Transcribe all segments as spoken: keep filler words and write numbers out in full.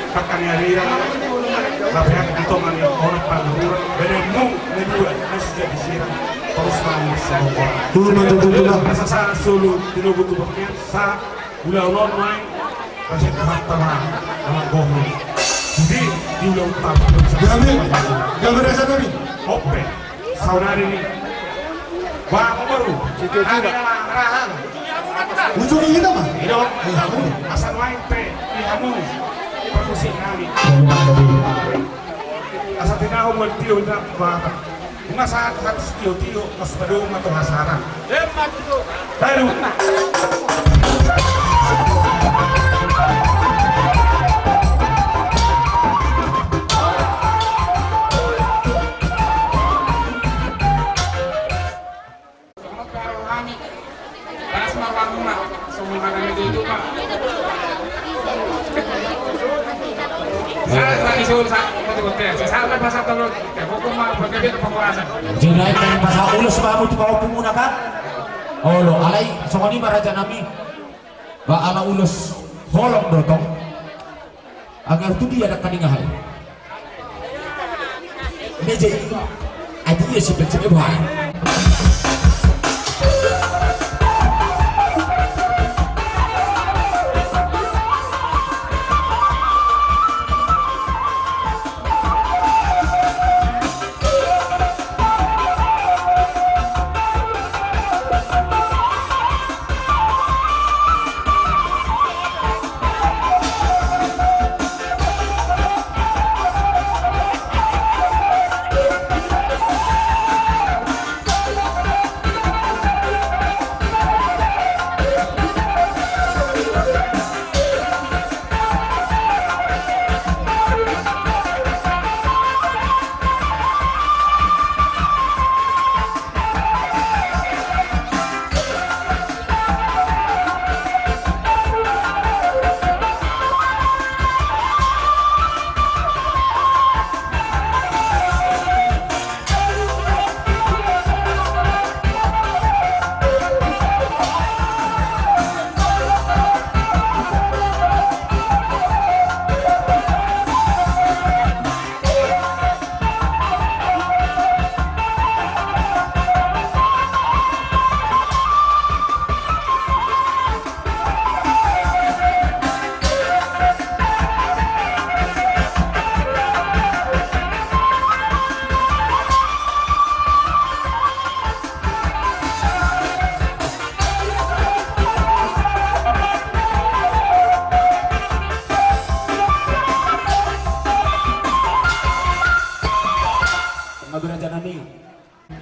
Pangkaniarira, lapean di tonga ni onan pangururan, badanmu na dua na sijadi sirang, torus ma mursi bongkor. Tutu ma tutu tutu. Asa sa solu tinogu tu bornean, sa ulaon on nuaeng, rasa tu hatta ma, anak gohong. Jadi, di ulaon tamu. Gabe, gabe rasa kami. Ope. Saudari ni. Wah, baru. Kami nama Rahang. Ujung ini nama? Idok. Asa nuaeng pe di hamu parmusik nami. Asa tinahu mual tio inda. Wah. Ima sahat harus tio-tio, mas padong atau hasara. Baru. Jadi, naeng pasahat ulos ma hamu tu pahompu muna kan? Olo, alai songon i ma raja nami. Ba ala ulos holong do tong. Agar tu dia dangka ninga hai. Meja i. Adi ia si pecek e bahai.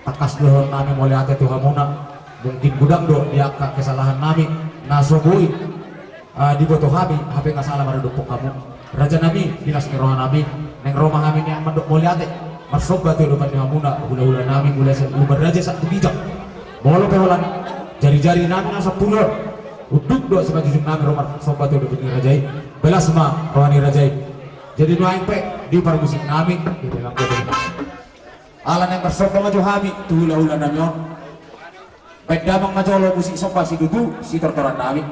Tangkas dohonon nami mauliate tu hamuna. Mungkin godang do di angka kesalahan nami na so boi, ah, diboto hami, hape nga sala maradophon hamu. Raja nami, di las ni roha nami, naeng ro ma hami nian mandok mauliate, marsomba tu adopan ni hamuna, hulahula nami, mulai sian ulu marraja sahat tu ginjang. Molo pe holan jarijari nami na sampulu on, unduk do simanjujung nami ro marsomba tu adopan ni raja i. Belas ma roha ni raja i. Jadi nuaeng pe di parmusik nami, di dalam gedung. Ala naeng marsomba ma jo hami tu hulahula nami on. Baen damang ma jolo musik somba situtu sitortoran nami.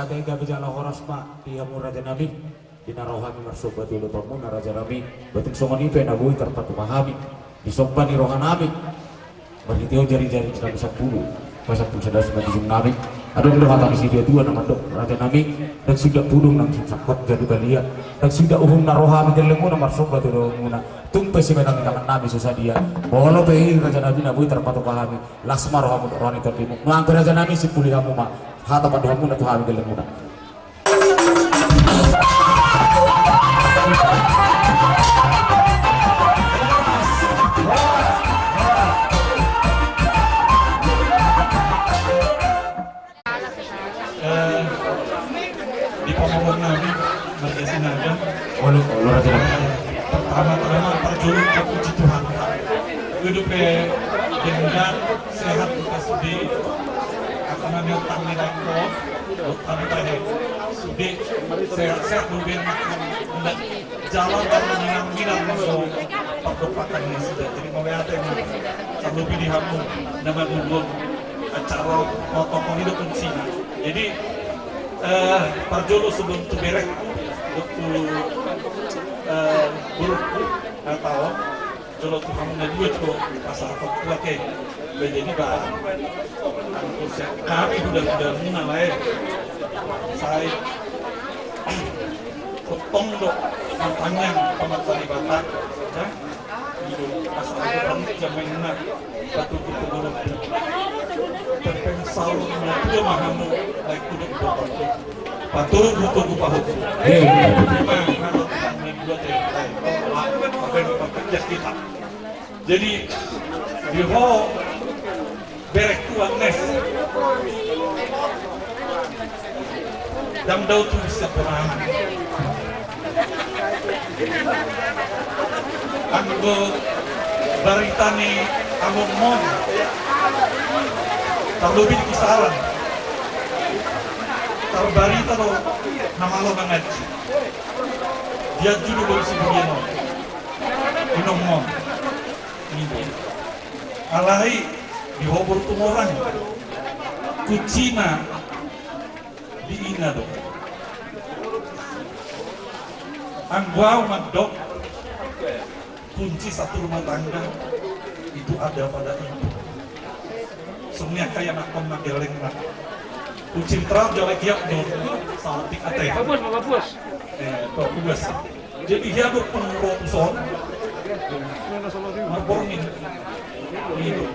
Gabe jala horas ma di hamu raja nami. Di na ro hami marsomba tu adopanmuna raja nami. Berarti songon i pe na boi tarpatupa hami di somba ni roha nami. Marhite on jari-jari nami sampulu, pasampulu sada simanjujung nami. Adong do hata ni situa-tua na mandok raja nami, ndang suda pudung nang singkot jadu kalia, ndang suda uhum na ro hami gellengmuna marsomba tu adopanmuna. Tung pe simanang-inangan nami so sadia. Molo pe i raja nami na boi tarpatupa hami, las ma rohamu dohot roha ni tondimu. Nuaeng pe raja nami, simpuli hamu ma hata pandohanmuna tu hami gellengmuna. Eh, di pamomong nami, marga Sinaga. Olo, olo, raja. Eh, pertama-tama, parjolo, puji Tuhan. Hidup, eh, dengan sehat kita sude. Apa namanya, utang ni Dangkot, utang ni Dangkot. Sude, sehat-sehat, sude makan. Jalan dan minang-minang, so, perkopakan ini sudah. Jadi, mau lihat, ya, terlebih di hamu, nama gugur, acara protokol itu kuncinya. Jadi, eh, parjolo sebelum tu berek, waktu, eh, burukku, nggak tahu, jolo tu hamu na dua jolo, pasal kuat, eh. Jadi, bah, kami sudah, sudah mengenal, eh. Saya, kotong do, matanya, pamat salibata, ya. Ido, asal itu kami jamain na, batu kutu guru. Terpeng saur, na dua mahamu, baik kudu kutu. Patugu-tugu pahutu. Eh. Lima, kalau Tuhan yang dua, eh, eh, apa yang dipakai kita. Jadi, di ho, berek tuan nes. Dang dao tu bisa berang. Anggo barita ni amongmon. Tarlobi di kisaran. Tarbarita do na malo mangaji. Dia julu baru si Budiano. Inongmon. Alai di ho boru Tumorang, kuncina di ina do. Anggo au mandok, kunci satu rumah tangga itu ada pada ibu. Songon i angka ianakhon na gelleng na. Kunci terang jalan kiap do. Saotik ate. Bagus, bagus. Eh, bagus. Jadi, hea do pung rotus on. Marborngin. Itu.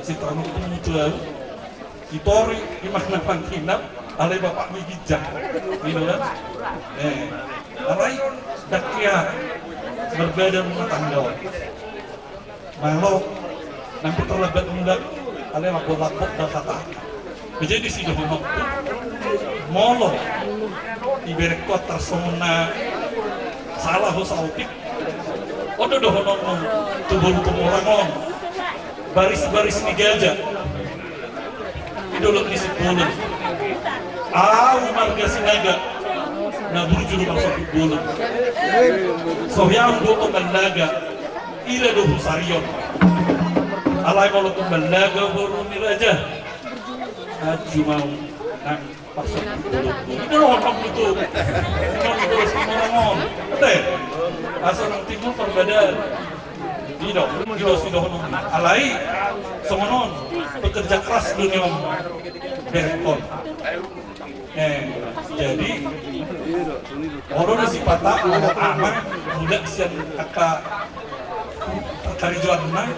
Isi tanu pung mutual. Itori, imana pangkinap, alai bapak mi ginjang. Gitu kan? Eh. Alai, dak ya. Berbeda rumah tangga. Malo, nang pe terlambat mulak, alai lambok-lambok da hata. Jadi sidohononku, molo iberek ho tarsongon na salah ho saotik, on do dohononmu tu boru Tumorang on, baris-baris ni gaja. Di dolok ni Simbolon. Au marga Sinaga, na burju do marsombolon. So hea au do tomballaga, ila do husarion. Alai molo tomballaga boru ni raja, aju ma au nang marsombolon. Di dolok ni Simbolon. Di dolok ni Simbolon. Ate, asa nang timbul perbedaan. Ido, ido sidohonon. Alai, songon on, pekerja keras do nion berek on. Eh, jadi, olo do sipata, olo ama, budak sian angka parkarejoanna,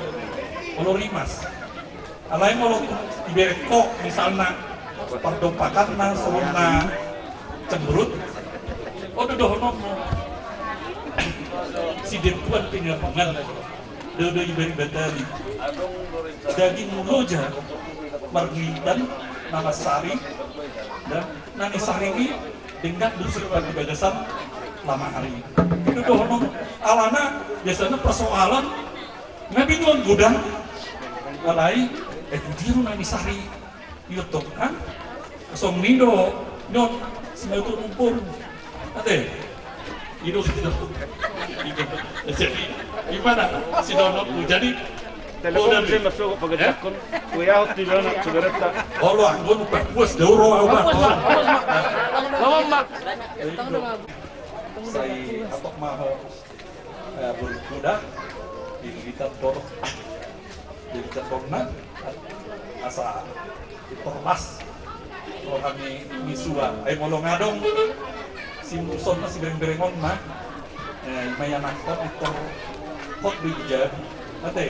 olo rimas. Alai molo iberek ho, misalna, pardompakanna, songon na cemberut, on do dohononmu. Sidempuan penggabungan, do do ibari batari. Daging muloja, margitan, na mansari, dan na nisari i, denggan do sipata di bagasan lamari. Do dohononmu, alana, biasana persoalan, na binuan godang, alai, eh, tu dia do na nisari. Iyo tong, kan? Songon i do, nion, simatua numpur. Ate? Ido, ido. Ido. Jadi, gimana? Sidohononku. Jadi, Telepon saya masuk pakai jakun. Kuya hotel na sebenarnya. Olo, anggo nu papuas do ro au. Papuas, Mak. Papuas, Mak. Ngomong, Mak. Sai atok ma ho. Eh, berkuda di litan dolok. Di litan dolok na asa diperlas roha ni sua. Ai molo ngadong simuson na sibereng-bereng on na, eh, ima ianakhon, itor hot di ija. Ate.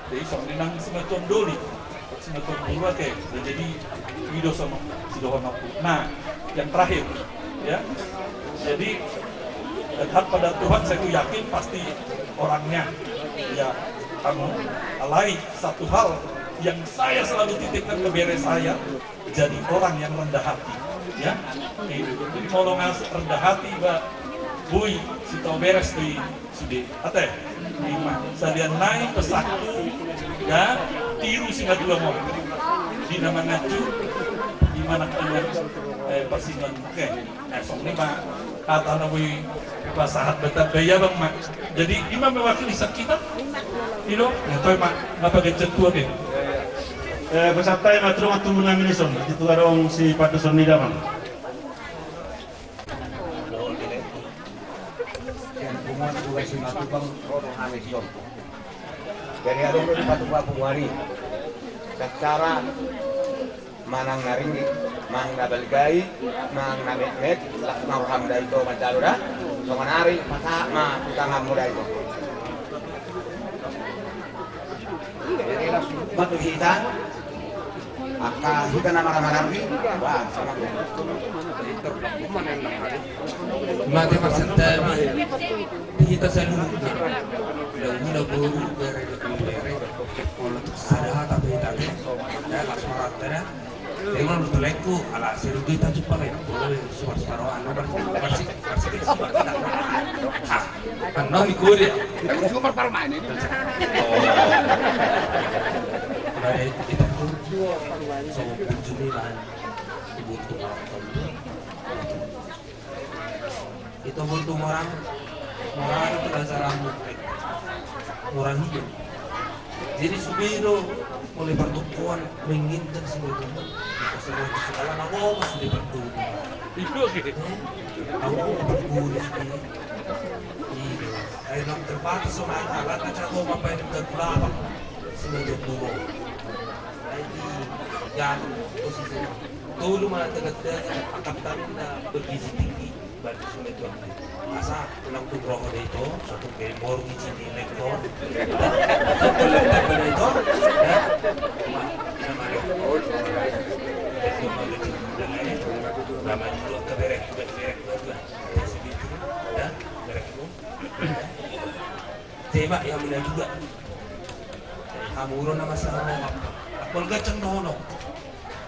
Jadi songon i nang simatuam doli, simatuam guru ate. Jadi i do songon sidohonon. Nah, yang terakhir, ya. Jadi dekat pada Tuhan, saya tuh yakin pasti orangnya, ya, kamu. Alai satu hal yang saya selalu titipkan ke bere saya, jadi orang yang rendah hati, ya. Jadi molo ngas rendah hati, Pak, boi, sitau beres di sude. Ate, ima salian nai pesakku, ya, tiru singa dua mo. Di nama ngacu, di mana kalian, eh, persinan. Oke, eh, songon i ma hata na boi pasahat betadai abang ma. Jadi ima mewakili sakita. Ilo, ya, toi ma, apa gecet tua ke. Eh, pesantai ma, terus tubuh nami nison, itu arong si Pandu Sonida, Bang. Jadi adong do dipatupa punguan i. Secara manang na ringgit, manang na balgai, manang na metmet, las ma roham da ito manjalo da. Songon ari pasahat ma tu tanganmu da ito. Matu hita. Angka hita na marhaha-maranggi. Wah, sama. Mate marsantabi di hita saluhutna. Daun na boru bere, daun bere. Olo tu sada hata pe hita te. Ya, las marhata da. Emang lu telekku, ala seru kita jumpa ya. Boleh suar suara anu bersih bersih. Anno mi kode. Cuma parmain ini. Oh. Mari kita tuh. So, kunjungi lahan. Ibu tuh. Itu butuh orang. Orang itu dasar rambut. Orang hidup. Jadi sudah itu mulai pertukuan menginginkan semua itu. Segala nama mau sudah pertukuan. Itu gitu. Aku mau pertukuan di sini. Iya. Ayo, nang terbatas sama aja, lah, kaca gua ngapain ke kelapa? Sini aja dulu. Nanti jatuh posisi. Tolu ma tegak-tegak, angkatan na bergizi tinggi, baru sini tuh. Masa tulang tuh roh deh itu, satu gembor di sini lekor. Tuh lekor itu, ya. Cuma, ya, malu. Itu malu, cuma, ya. Nama dulu ke berek, berek, berek, berek. Ya, berek itu. Tema yang benar juga. Hamu do na masa hamu apa? Apal gacang dohonon.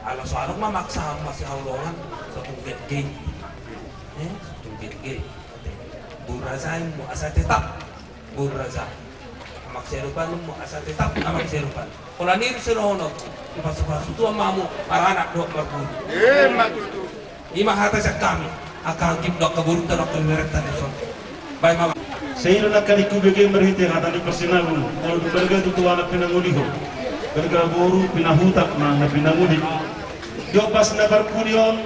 Ala so adong ma maksa hamu masa hamu dohonon, so tung gege. Eh, so tung gege. Boru raja i mu asa tetap boru raja. Amak siadopan mu asa tetap amak siadopan. Pola ni sidohonon. Dipasu-pasu tu hamu maranak dohot marguru. Ima hata sian hami, angka hakim dohot angka borunta dohot angka berengta na dison. Baen ma. Sai do nangkin hubege marhite hata ni parsinabung, molo dung balga tutu anak pinangolihon, balga boru pinahutak ma na pinangoli. Di ombas na parpudi on,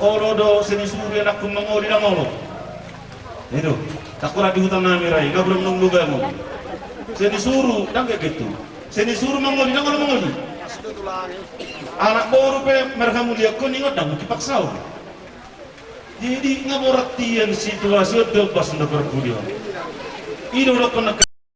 olo do sian ni suru anakku mangoli, ndang olo. I do, sakola di huta nami ra i, nga burang nung lugangon. Sian ni suru, ndang geget tu. Sian ni suru mangoli, ndang olo mangoli. Anak boru pe marhamuliankon, ingot ndang mungkin paksaon. Jadi nga borat tian situasi on di ombas na parpudi on. I do dohonon